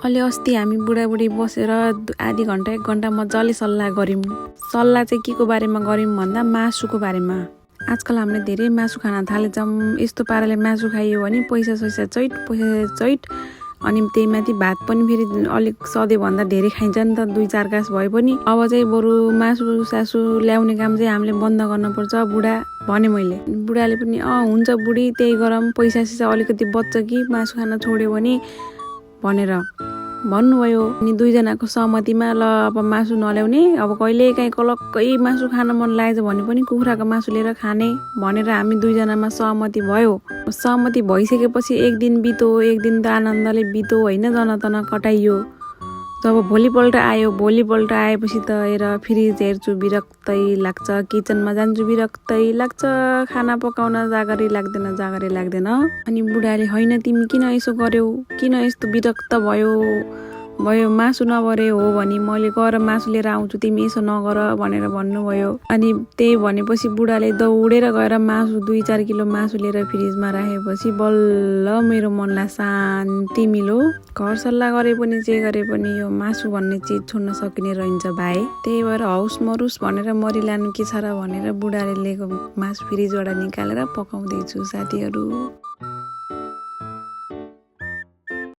अलि अस्ति हामी बुढाबुढी बसेर आधी घन्टा 1 घन्टा मजाले सल्लाह गऱ्यौँ। सल्लाह चाहिँ के को बारेमा गऱ्यौँ भन्दा मासुको बारेमा। आजकल हामीले धेरै मासु खान थालेछौँ। यस्तो पाराले मासु खाइयो भने पैसा चैट अनि त्यही माथि भात पनि फेरि अलिक सधैँभन्दा धेरै खाइन्छ नि त, 2-4 गाँस भए पनि। अब चाहिँ बरु मासु सासु ल्याउने काम चाहिँ हामीले बन्द गर्नुपर्छ बुढा भने मैले। बुढाले पनि हुन्छ बुढी त्यही गरौँ, पैसा अलिकति बच्छ कि मासु खान छोड्यो भने भनेर भन्नुभयो। अनि दुईजनाको सहमतिमा ल अब मासु नल्याउने, अब कहिले काहीँ कलक्कै मासु खान मन लागेछ भने पनि कुखुराको मासु लिएर खाने भनेर हामी दुईजनामा सहमति भयो। सहमति भइसकेपछि 1 दिन बित्यो, 1 दिन त आनन्दले बित्यो होइन, जनातन कटाइयो। जब भोलिपल्ट आएपछि त हेर फ्रिज हेर्छु विरक्तै लाग्छ, किचनमा जान्छु विरक्तै लाग्छ, खाना पकाउन जागरै लाग्दैन। अनि बुढाले होइन तिमी किन यसो गर्यौ, किन यस्तो विरक्त भयो मासु नभरे हो भने मैले गएर मासु लिएर आउँछु, तिमी यसो नगर भनेर भन्नुभयो। अनि त्यही भनेपछि बुढाले दौडेर गएर मासु 2-4 किलो मासु लिएर फ्रिजमा राखेपछि बल्ल मेरो मनलाई शान्ति मिल्यो। घर सल्लाह गरे पनि जे गरे पनि यो मासु भन्ने चिज छोड्न सकिने रहन्छ भाइ। त्यही भएर हौस मरुस भनेर मरिलानु के छ र भनेर बुढाले लिएको मासु फ्रिजबाट निकालेर पकाउँदैछु साथीहरू।